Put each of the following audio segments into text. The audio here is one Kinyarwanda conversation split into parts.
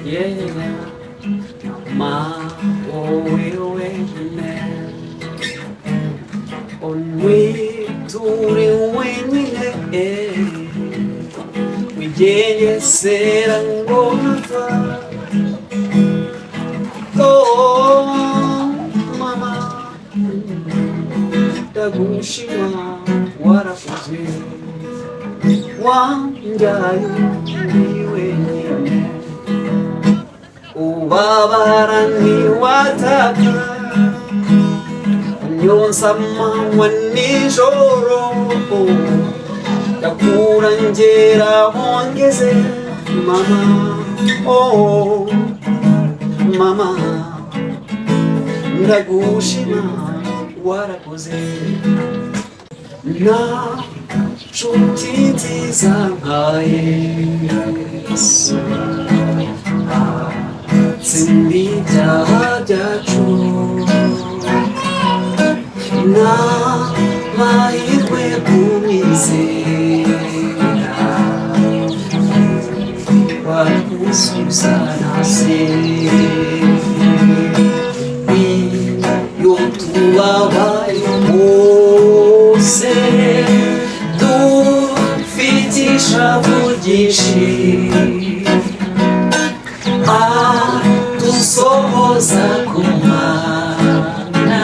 Yeah, mama, wowe wenyine unwiture wenyine, wigengesera ngo ntapfa. Oh mama, ndagushima, warakoze, wambyaye uri wenyine, ubabara ntiwataka, unyonsa amanywa nijoro, ndakura ngera aho ngeze. Mama, oh mama, ndagushima, warakoze. Nta nshuti nziza nka Yesu, atsinda ibyaha byacu. Nta mahirwe kumwizera, wakuzuza na se. Iyo tubabaye hose, dufite ishavu ryinshi, adusohoza ku Mana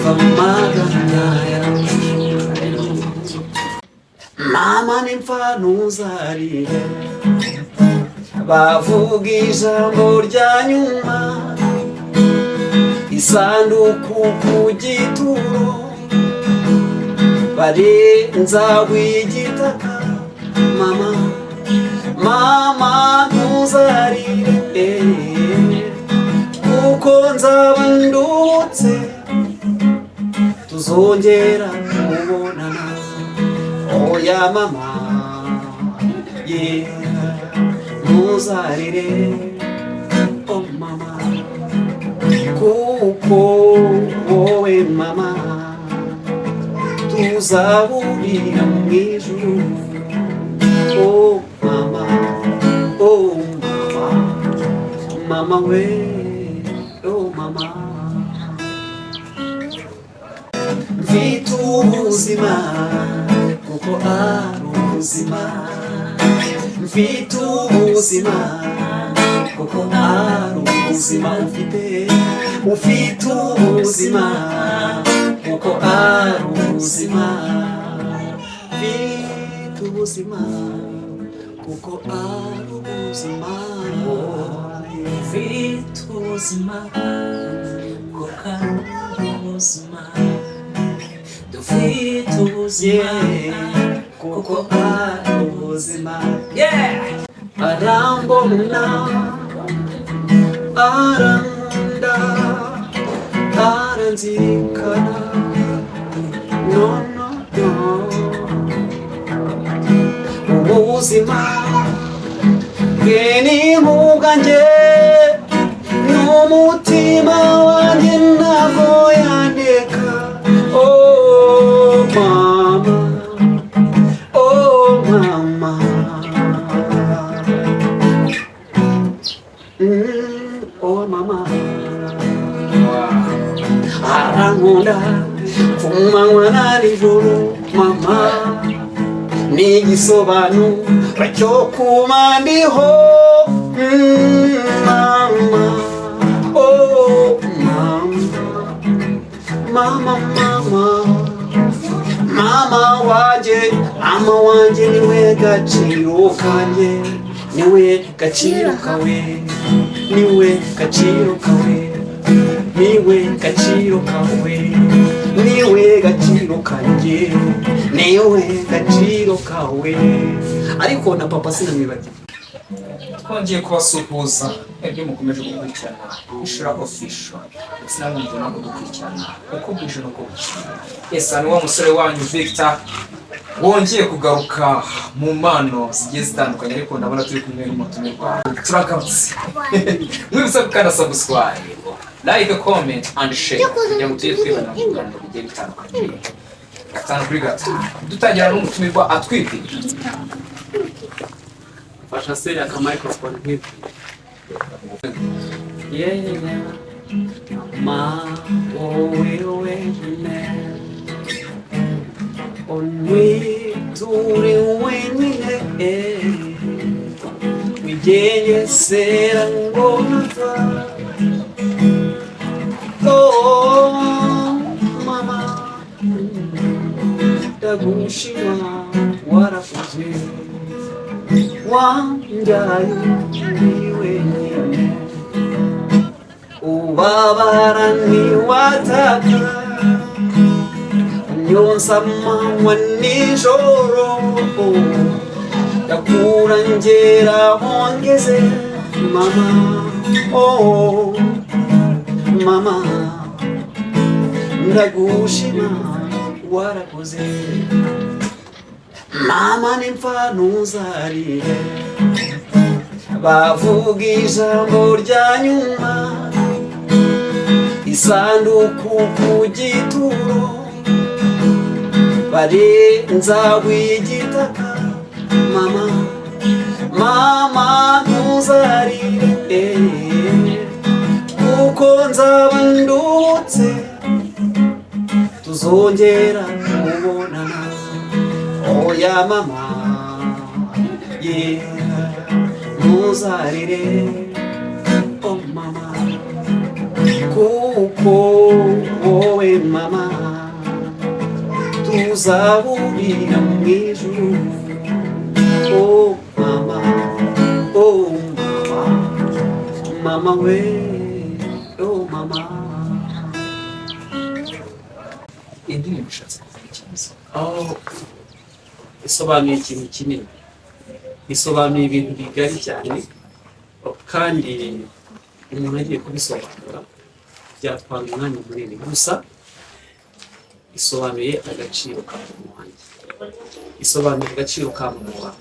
vamagana yacu. Mama, nimpfa ntuzarire, bavuga ijambo rya nyuma, isanduku ku gituro, barenzaho igitaka. Mama, mama, ntuzarire, kuko nzaba ndutse, tuzongera kubonana. Oya mama, yeah, ntuzarire, oh mama, kuko wowe mama tuzahurira mu ijuru. Oh mama, oh mama, mama we, oh mama. Mfite ubuzima kuko ari ubuzima, mfite ubuzima kuko ari ubuzima. Ufite ubuzima kuko ari ubuzima, mfite ubuzima kuko ari ubuzima. Mfite ubuzima kuko ari ubuzima, dufite ubuzima Yeah, kuko ari ubuzima. Yeah. Arambona, arankunda, aranzirikana, no no no. Ubuzima bwe ni nk'ubwanjye, n'umutima wanjye ntabwo yandeka. Oh mama, oh mama. Oh mama, arankunda ku manywa na nijoro. Mama ni igisobanuro cyo kuba ndiho. Mama, oh mama, mama, mama, mama wanjye, mama wanjye, niwe gaciro kanjye, niwe gaciro kawe, niwe gaciro kawe, niwe gaciro kawe, niwe gaciro kanjye, niwe gaciro kawe. Ariko na papa sinamwibagiwe. Twongeye kubasuhuza ibyo mukomeje gukurikirana Ishura Official, ndetse namwe mugenda kudukurikirana uko bwije n'uko bukeye. Yes, ni wa musore wanyu Victor wongeye kugaruka mu mpano zigiye zitandukanye, ariko ndabona turi kumwe n'umutumirwa. Turagarutse, mwibutsa gukanda subscribe, like, comment and share kugira ngo tujye twibana mu biganiro bigiye bitandukanye 5 kuri 5. Dutangira n'umutumirwa atwibwira. Fasha se aka microphone nk'iki. Yeah, ma wowe wenyine, untwiture wenyine, wigengesera ngo ntapfa. Oh mama, ndagushima, warakuze, wambyaye uri wenyine, ubabara ntiwataka, unyonsa amanywa nijoro, ndakura ngera aho ngeze. Mama, oh mama, ndagushima, warakoze. Mama, nimpfa ntuzarire, bavuga ijambo rya nyuma, isanduku ku gituro barenza w'igitaka. Mama, mama, ntuzarire, kuko nzaba ndutse, tuzongera kubonana. Oya mama, yeah, ntuzarire, oh mama, kuko wowe mama tuzahurira mu ijuru. Oh mama, oh mama, mama we, oh mama. Indirimbo ishatse kuvuga ikibazo? Oh, isobanuye ikintu kinini, isobanuye ibintu bigari cyane, kandi umuntu agiye kubisobanura byatwara umwanya munini. Gusa isobanuye agaciro ka mama wanjye, isobanuye agaciro ka mama wawe,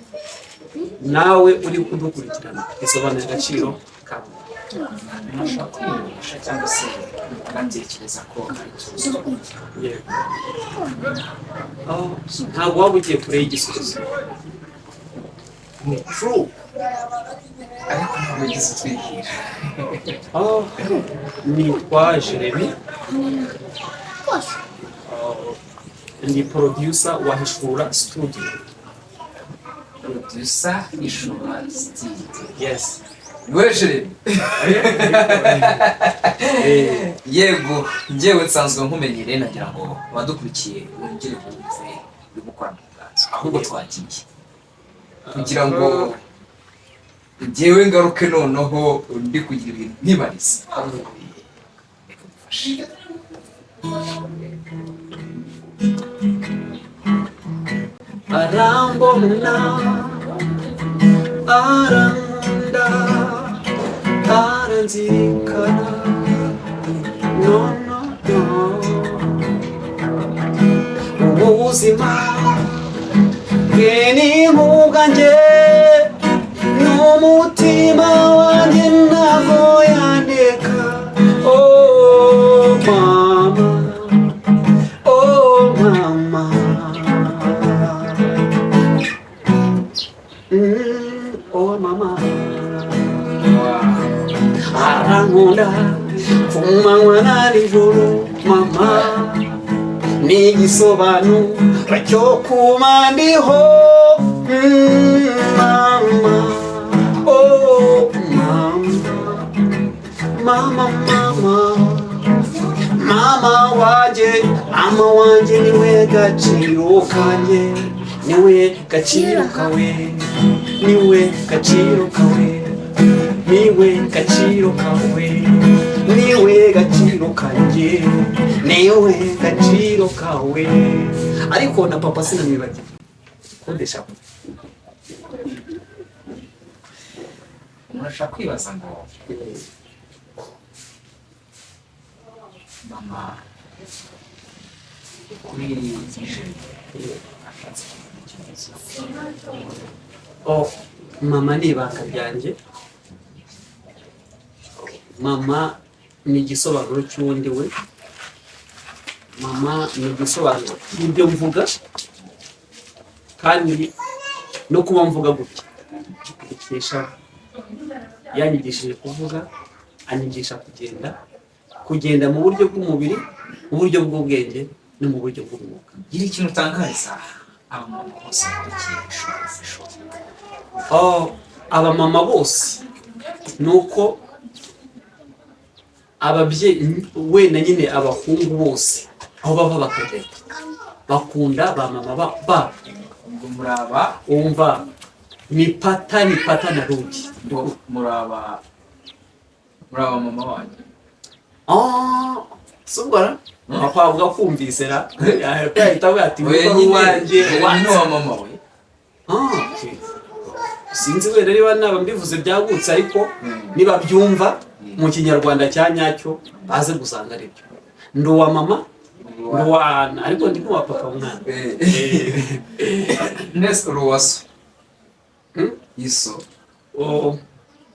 nawe uri kudukurikirana, isobanuye agaciro ka mama. Umuntu ashobora kwiyumvisha cyangwa se anatekereza ko ari ikibazo. Yego. Oh, ntabwo waba ugiye kure y'igisubizo, ni true. Ariko ntabwo wigeze utwibwira. Oh, nitwa Jeremy. Oh, ndi producer wa Hishura Studio. Producer Hishura Studio? Yes. Niwe Jeremy? Eh, Yego, njyewe nsanzwe nkumenyereye, nagira ngo abadukurikiye bongere bumve uri gukora mu nganzo. Ahubwo twagiye kugira ngo njyewe ngaruke noneho ndi kugira ibintu nkibariza. Reka ngufashe. Arambona, arankunda, aranzirikana, no no no, ubuzima bwe ni nk'ubwanjye, n'umutima wanjye ntabwo yandeka. Oh mama, oh mama. Oh mama, arankunda ku manywa na nijoro. Mama ni igisobanuro cyo kuba ndiho. Mama, oh mama, mama, mama, mama wanjye, mama wanjye, niwe gaciro kanjye, niwe gaciro kawe, niwe gaciro kawe, niwe gaciro kawe, niwe gaciro kanjye, niwe gaciro kawe. Ariko na papa sinamwibagiwe kodesha. Umuntu ashobora kwibaza ngo mama kuri Jeremy ashatse kuvuga ikibazo? Oh, mama ni ibanga ryanjye. Mama ni igisobanuro cy'uwundi we. Mama ni igisobanuro cy'ibyo mvuga, kandi no kuba mvuga gutya. Mbikesha yanyigishije kuvuga, anyigisha kugenda, kugenda mu buryo bw'umubiri, mu buryo bw'ubwenge no mu buryo bw'umwuka. Gira ikintu utangariza abamama bose bakurikiye Ishura Official. Oh, abamama bose ni uko ababyeyi, wenda nyine abahungu bose aho bava bakagera bakunda ba mama babo. Ubwo muraba Wumva ni pata na rugi. Ubwo muraba mama wanyu. Ah, subara papa avuga kumvise ra yahita avuga ati Oya, "Wumva nyine uwanjye." Oya, nyine wa mama we. Ah, okay. Sinzi wenda niba naba mbivuze byagutse, ariko niba byumva mu Kinyarwanda cya nyacyo baze gusanga aribyo. Ndi uwa mama, ndi uwa Ana, ariko ndi n'uwa papa mwana. Nese uri uwa so? Hmm? Iso. Oh,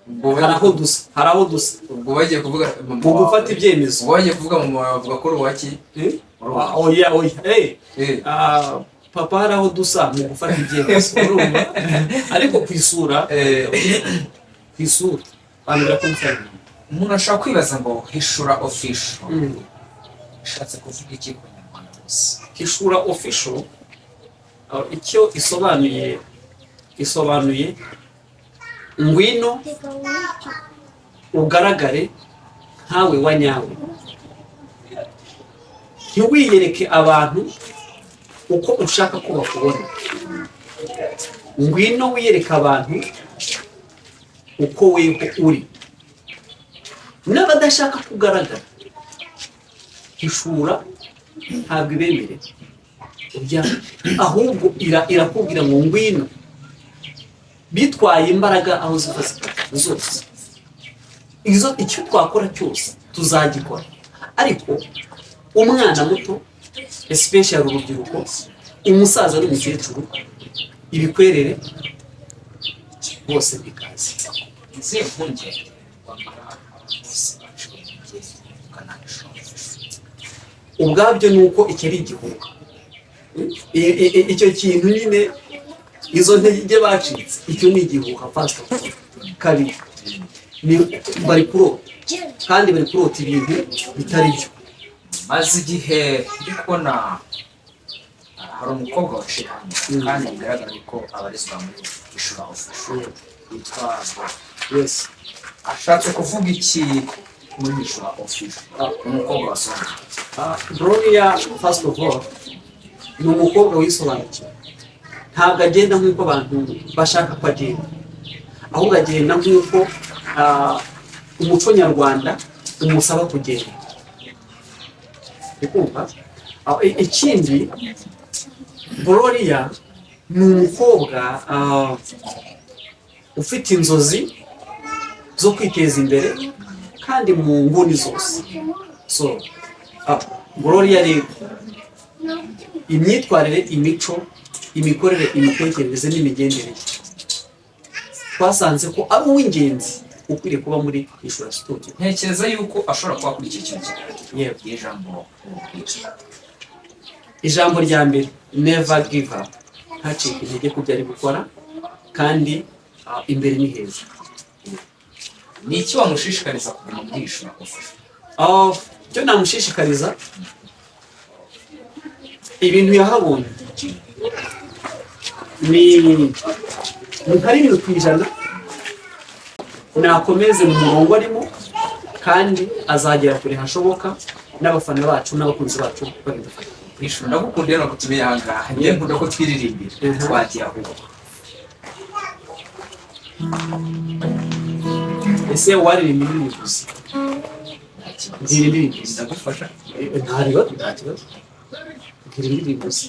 Ubwo hari aho dusa, hari aho dusa. Ubwo bagiye kuvuga mama Mu gufata wawe. ibyemezo. Ubwo bagiye kuvuga mama wawe bavuga ko uri uwaki? Eh? Ah, oya, oya, eh. Ah, papa hari aho dusa mu gufata ibyemezo, urumva, ariko ku isura, ku isura bambwira ko nsa na mama. Umuntu ashobora kwibaza ngo Hishura Official ishatse kuvuga iki ku Banyarwanda bose? Hishura Official, icyo isobanuye, isobanuye ngwino ugaragare nkawe wa nyawe, ntiwiyereke abantu uko ushaka ko bakubona. Ngwino wiyereke abantu uko weho uri, n'abadashaka kugaragara Hishura ntabwo ibemerera ujya, ahubwo irakubwira ngo ngwino, bitwaye imbaraga aho ziva zikajya zose. Izo icyo twakora cyose tuzagikora, ariko umwana muto, especially urubyiruko, umusaza n'umukecuru, ibikwerere bose bikaze. Izihe mpungenge wamara abantu bose baciwe intege ukanahishura Official? Ubwabyo ni uko iki ari igihuha. Icyo kintu nyine, izo ntege bacitse, icyo ni igihuha, first of all. Kabiri, ni bari kurota, kandi bari kurota ibintu bitari byo. Maze igihe ndi kubona hari umukobwa waciye hano kandi bigaragara ko abarizwa muri Ishura Official witwa Bo. Yes. Ashatse kuvuga iki muri Ishura Official, umukobwa wasobanukiwe? Gloria, first of all, ni umukobwa wisobanukiwe. Ntabwo agenda nk'uko abantu bashaka ko agenda, ahubwo agenda nk'uko umuco nyarwanda umusaba kugenda. Uri kumva? Ikindi, Gloria ni umukobwa ufite inzozi zo kwiteza imbere kandi mu nguni zose. So Gloria rero, imyitwarire, imico, imikorere, imitekerereze n'imigendere ye, twasanze ko ari uw'ingenzi ukwiriye kuba muri Ishura Studio. Ntekereza yuko ashobora kuba kuri iki kintu kiganiro. Yego. Iri jambo umubwira? Ijambo rya mbere, never give up, ntacike intege ku byo ari gukora, kandi imbere ni heza. Ni iki wamushishikariza kuguma muri Ishura Official? Icyo namushishikariza, ibintu yahabonye ni nka 7%. Nakomeze mu murongo arimo, kandi azagera kure hashoboka n'abafana bacu n'abakunzi bacu babidufasha. Ishura, ndagukunda iyo nagutumiye aha ngaha, njye nkunda ko twiririmbira. Twagiye ahubwo. Ese waririmba indirimbo gusa? Nta kibazo. Mbwira indirimbo gusa. Ndagufasha. Nta bibazo, nta kibazo, mbwira indirimbo gusa.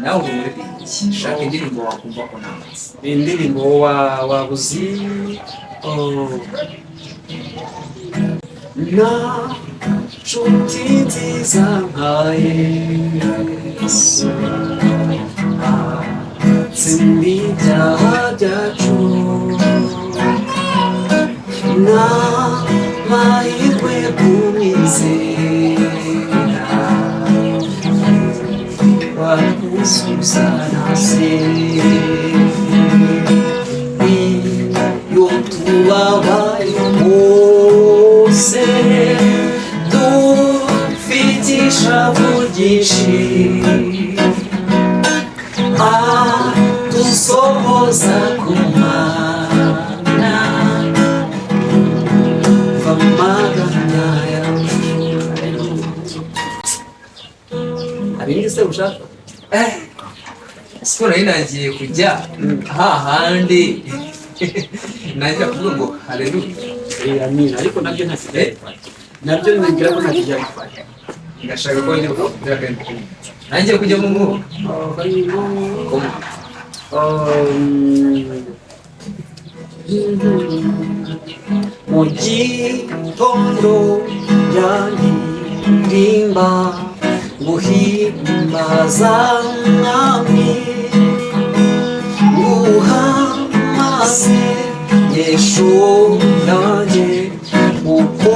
Nawe uri umuririmbyi, shaka indirimbo wakumva ko namaze. Indirimbo wa wabuzi, oh. Nta nshuti nziza nka Yesu, atsinda ibyaha byacu, nta mahirwe kumwizera wakuzuza na se. Tubabaye bose dufite ishavu ryinshi, adusohoza ku Mana vamagana yacu. Hari indi se ushaka? Siporo nari nagiye kujya hahandi nangira kuvuga ngo haleluya. Eh, amina, ariko nabyo nta kijya, nabyo nibwira ko nta kijya bitwaye. Ndashaka ko njya kugira akandi nangiye kujya mu mwuka. Ko Mu gitondo yandirimba guhimbaza Mwami, nguha amasengesho yanjye uko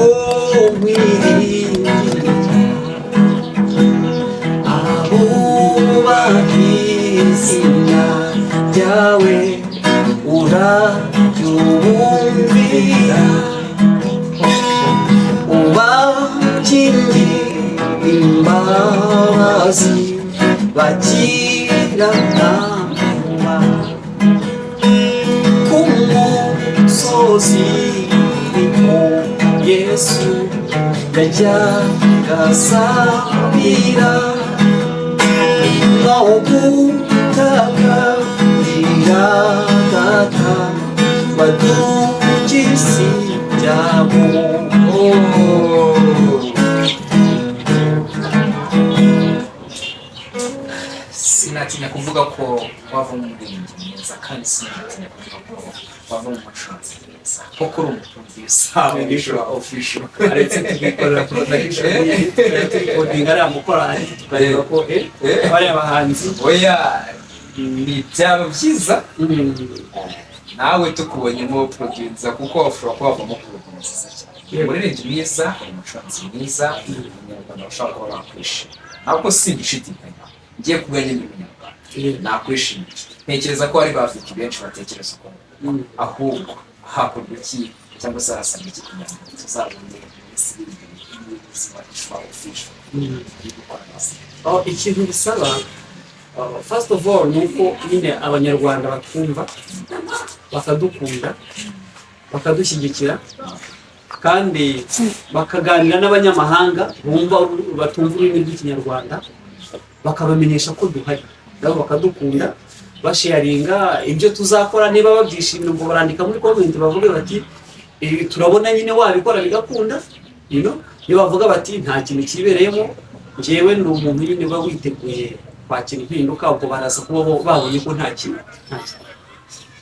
nkwiringira, abubaha izina ryawe urabyumvira, ubakingira imbabazi bakiranama ku musozi, niho Yesu yajyaga asabira, naho gutakambira Data wadukiza ibyago. Oh. Sinatinya kuvuga ko wava mu muririmbyi mwiza, kandi sinatinya kuvuga ko wava mu mucuranzi mwiza, kuko uri umuproducer w'Ishura Official. Aretse tukikorera production, turecordinga ariya mukorali, tukareba ko bariya bahanzi. Oya, ni byaba byiza nawe tukubonyemo producer, kuko ushobora kuba wavamo producer nziza cyane, umuririmbyi mwiza, umucuranzi mwiza, Umunyarwanda bashobora kuba bakwishimira. Ntabwo simbishidikanya, ngiye kubwenge ndi Umunyarwanda nakwishimiye. Ntekereza ko hari bafite benshi batekereza uko, ahubwo hakorwa iki cyangwa se harasabwa iki kugira ngo tuzabone iminsi iri imbere y'ubuzima Ishura Official iri gukora neza? Oh, ikintu bisaba, first of all, ni uko nyine Abanyarwanda batwumva, bakadukunda, bakadushyigikira, kandi bakaganira n'abanyamahanga bumva batumva ururimi rw'Ikinyarwanda, bakabamenyesha ko duhari, nabo bakadukunda, basharinga ibyo tuzakora. Niba babyishimira, ubwo barandika muri comment bavuge bati: "Ibi turabona nyine wabikora bigakunda." Iyo bavuga bati nta kintu kibereyemo, njyewe ni umuntu nyine uba witeguye kwakira impinduka, ubwo baraza kuba babonye ko nta kintu.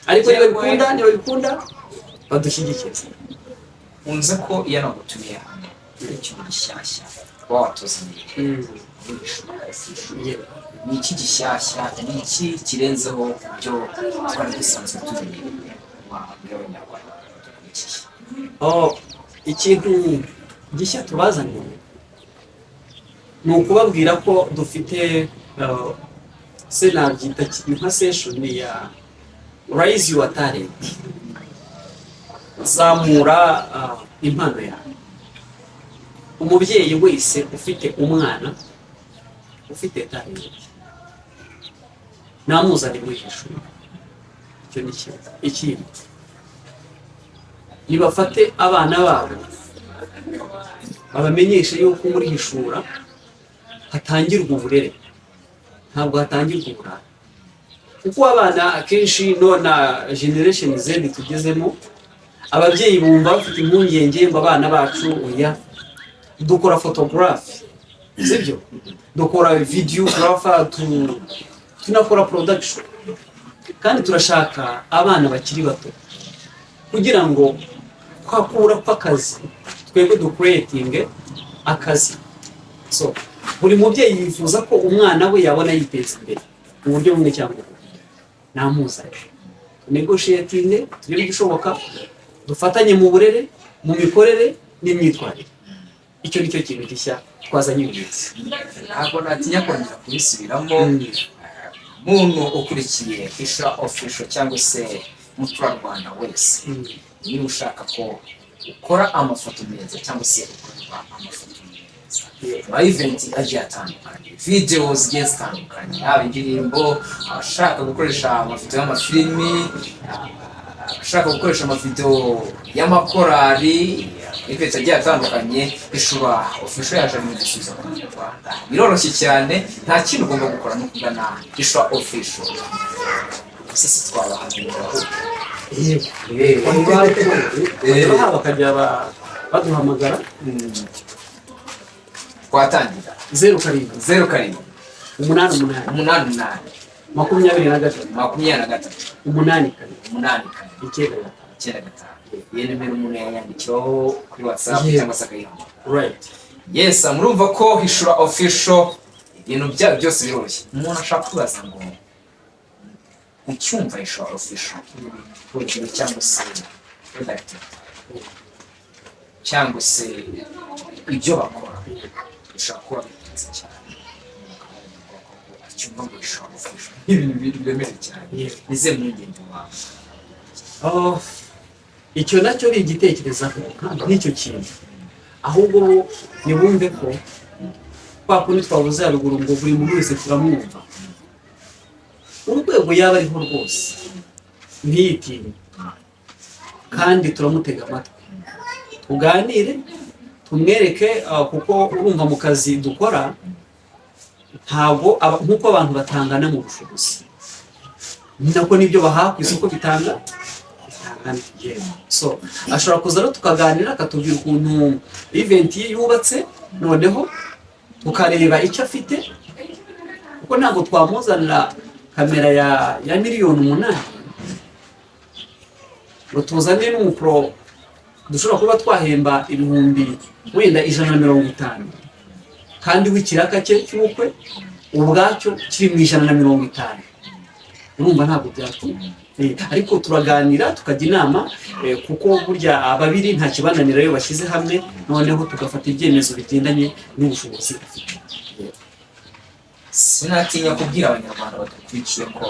Ariko niba bikunda badushyigikire. Nkunze ko iyo nagutumiye hano ari ikintu gishyashya uba watuzaniye muri Ishura Official. Ni iki gishyashya, ni iki kirenzeho byo twari dusanzwe tumenyereye wabwira Abanyarwanda dukurikiye? Oh, ikintu gishya tubazaniye ni ukubabwira ko dufite, se nabyita nka session ya Raise Your Talent, zamura impano yawe. Umubyeyi wese ufite umwana ufite talent namuzane muri iri shuri. Icyo ni kimwe. Ikindi, nibafate abana babo babamenyeshe yuko muri Hishura hatangirwa uburere, ntabwo hatangirwa uburara, kuko abana akenshi nona generation Z tugezemo, ababyeyi bumva bafite impungenge ngo abana bacu. Oya, dukora photography, sibyo? Dukora videographer, tunakora production, kandi turashaka abana bakiri bato kugira ngo kwa kubura kw'akazi twebwe ducreatinge akazi. So buri mubyeyi yifuza ko umwana we yabona yiteza imbere mu buryo bumwe cyangwa ubundi. Namuzane, tunegotiatinge, turebe igishoboka, dufatanye mu burere, mu mikorere n'imyitwarire. Icyo ni cyo kintu gishya twazanye uyu munsi. Ntabwo natinya kongera kubisubiramo. Muntu ukurikiye Ishura Official cyangwa se Muturarwanda wese, niba ushaka ko ukora amafoto meza cyangwa se ukorerwa amafoto meza, ama event agiye atandukanye, video zigiye zitandukanye, haba indirimbo, abashaka gukoresha amafoto y'amafilimi, abashaka gukoresha amavideo y'amakorali, event agiye atandukanye, Ishura Official yaje mu gisubizo ku Rwanda. Biroroshye cyane, nta kintu ugomba gukora no kugana Ishura Official. Gusa si twabahamira? Yego, baha bakajya baduhamagara. Twatangira. 07, 07, 88, 88, 23, 23, 84, 84, 95. 95. Iyo nimero umuntu yayandikiraho kuri WhatsApp cyangwa se akayihamagara. Right. Yes, murumva ko Hishura Official ibintu byabo byose biroroshye. Umuntu ashaka kwibaza ngo ucyumva Hishura Official, urugero, cyangwa se product cyangwa se ibyo bakora bishobora kuba bihenze cyane, acyumva ngo Hishura Official ibintu biremereye cyane. Nize mpungenge wawe? Oh, icyo nacyo ni igitekerezo nk'icyo kintu. Ahubwo bo nibumve ko kwa kundi twabuze haruguru ngo buri muntu wese turamwumva, urwego yaba ariho rwose ntiyitinye, kandi turamutega amatwi, tuganire, tumwereke, kuko urumva mu kazi dukora ntabwo nk'uko abantu batangana mu bushobozi, ni nako n'ibyo bahaha ku isoko bitangana. So ashobora kuza rero tukaganira, akatubwira ukuntu event ye yubatse, noneho tukareba icyo afite, kuko ntabwo twamuzanira kamera ya miliyoni 8 ngo tuzane n'umupro dushobora kuba twahemba ibihumbi wenda 150, kandi w'ikiraka cye cy'ubukwe ubwacyo kiri mu 150. Urumva ntabwo byatuma. Ariko turaganira, tukajya inama, kuko burya ababiri nta kibananira iyo bashyize hamwe, noneho tugafata ibyemezo bigendanye n'ubushobozi afite. Sinatinya kubwira Abanyarwanda badukurikiye ko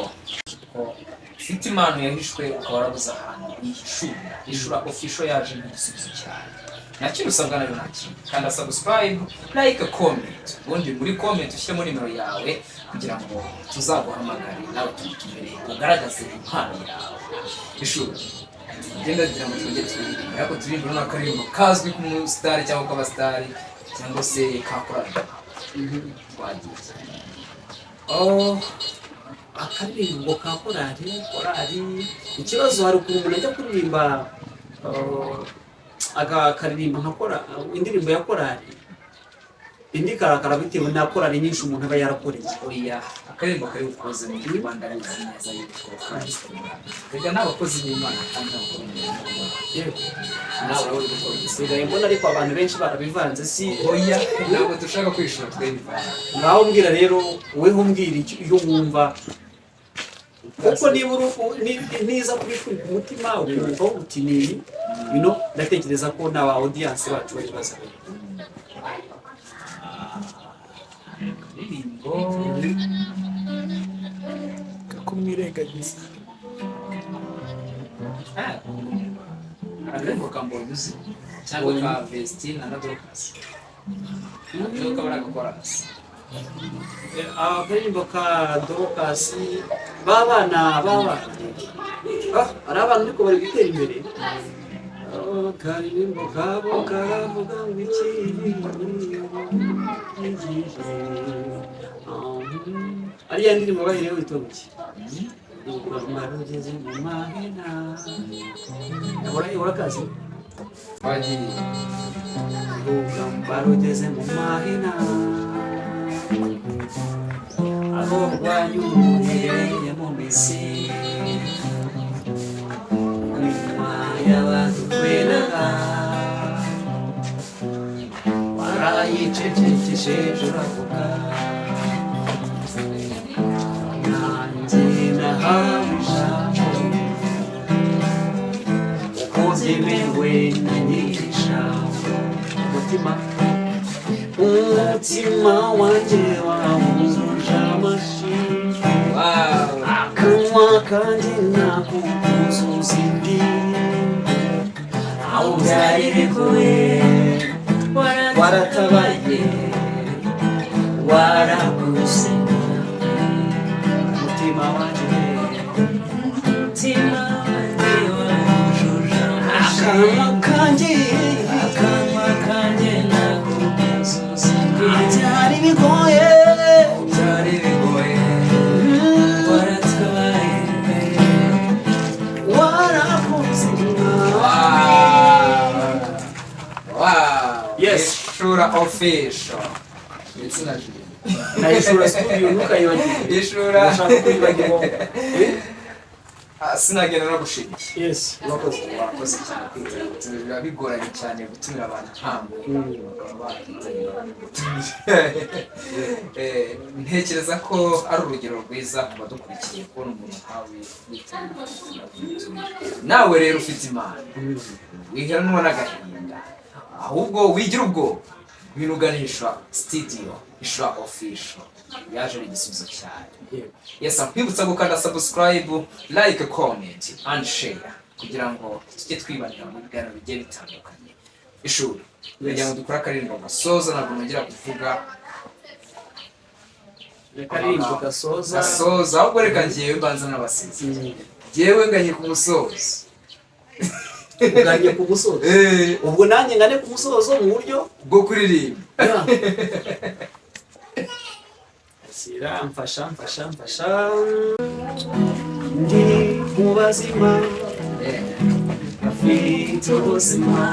ufite impano yahishwe, ukaba warabuze ahantu yihishurira. Ishura Official yaje nk'igisubizo cyane. Nta kintu usabwa nayo, nta kintu. Kanda subscribe, like, comment, ubundi muri comment ushyiremo nimero yawe kugira ngo tuzaguhamagare nawe tumutumire ugaragaze impano yawe. Ishuri genda kugira ngo twongere twiririmbe, ariko turirimbe n'akaririmbo kazwi k'umusitari cyangwa k'abasitari cyangwa se kakorana. Twagiye. Oh, akaririmbo ka korali. Ikibazo, hari ukuntu umuntu ajya kuririmba, oh, akaririmba nka kora indirimbo ya korali, indi ikarakara bitewe na korali nyinshi umuntu aba yarakoreye. Oya, akaririmbo kari bukoze mu Rwanda bizi neza yuko rega n'abakozi b'Imana kandi n'abakora umurimo w'Imana. Yego. Nawe urabona gukora. Nsigaye mbona ariko abantu benshi barabivanze, si? Oya, ntabwo dushaka kwishura twebivanga. Ngaho mbwira rero, weho mbwira iyo wumva, kuko niba niza kubikuri ku mutima ukumva uti ni ibi, ndatekereza ko n'aba audience bacu bari baza. Akaririmbo Kumwirengagiza. Akaririmbo ka Mbonyuzi cyangwa ka Vestine na Dorcas, nako kaba ari agakorasi. Akaririmbo ka Dorcas, b'abana b'abana, ari abana ariko bari gutera imbere. Akaririmbo kabo karavuga ngo iki? Igihe ariya ndirimbo bahereyeho witwa ngo iki? Urugamba rugeze mu mahina. Urakazi? Twagiye. Urugamba rugeze mu mahina, aho rwanyuhereye mu misi inyuma y'abadukwenaga, warayicecekesheje uravuga, nanjye nahawe ijambo uko byemewe na nyir'ijambo. Umutima wanjye wawuzuje amashimwe, Wow. akanwa kanjye nakukuzuza. Waratabaye, warakoze. Umutima wanjye, Umutima wanjye wujuje akanwa kanjye, akanwa kanjye nakuzuza. Byari bigoye, Byari bigoye. Waratabaye. Warakoze. Wow. Yes. Ishura Official ndetse na Julien. Na Ishura Studio, ntukayibagirwe. Ishura. Ndashaka kuyibagirwa. Ah, sinagenda nagushimiye. Yes, urakoze. Wakoze cyane kwitabira. Biba bigoranye cyane gutumira abantu ntabwo bakaba bakitabira gutumira. Ntekereza ko ari urugero rwiza ku badukurikiye kubona umuntu nkawe yitabira gutumira. Nawe rero ufite impano, wiheranwa n'agahinda, ahubwo wigira ubwoba, ngwino uganisha studio Ishura Official, yaje ari igisubizo cyayo. Yes, nkwibutsa gukanda subscribe, like, comment and share kugira ngo tujye twibanira mu biganiro bigiye bitandukanye. Ishuri kugira ngo dukore akaririmbo gasoza, ntabwo nongera kuvuga. Akaririmbo gasoza. Gasoza, ahubwo reka ngewe mbanza n'abasizi. Ngewe nganye ku musozo. Uganye ku musozo? Eh. Ubwo nanjye ngane ku musozo mu buryo bwo kuririmba. Sira, mfasha, mfasha, mfasha, ndi mu bazima bafite ubuzima.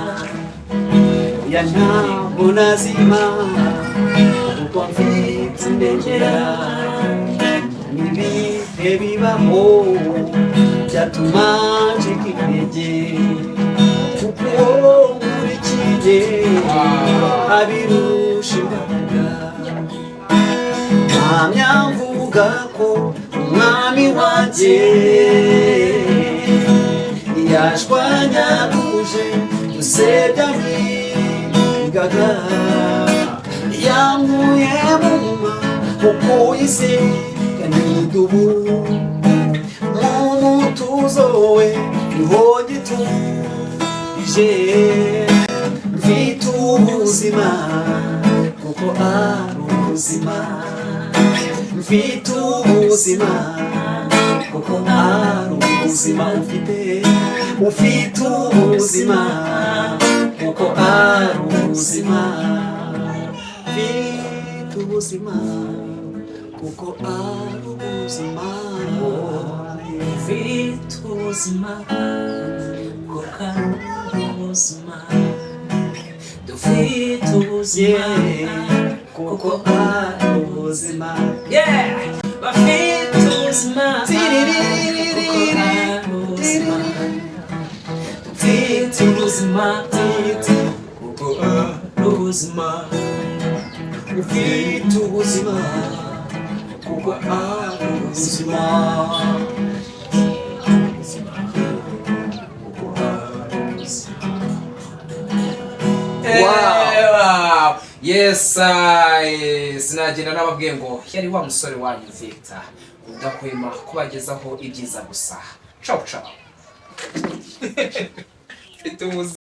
Ya, ntabwo nazima kuko mfite indengera. N'ibihe bibaho byatuma ncika intege, kuko uwo nkurikiye abirusha imbaraga. Mpamya mvuga ko umwami wanjye yashwanyaguje usebya migaga, yankuye mu maboko y'isi kanidubu, mu mutuzo we niho gituje. Mfite ubuzima kuko ari ubuzima, mfite ubuzima kuko ari ubuzima. Ufite, ufite ubuzima kuko ari ubuzima, mfite ubuzima kuko ari ubuzima. Mfite ubuzima kuko ari ubuzima, dufite ubuzima kuko ari ubuzima. Yeah, bafite ubuzima kuko ari ubuzima, dufite ubuzima kuko ari ubuzima. Ufite ubuzima kuko ari ubuzima, kuko ari ubuzima. Wow. Yes, sinagenda nababwiye ngo yari wa musore wanyu Victor udahwema kubagezaho ibyiza gusa. Ciao ciao. Mfite ubuzima.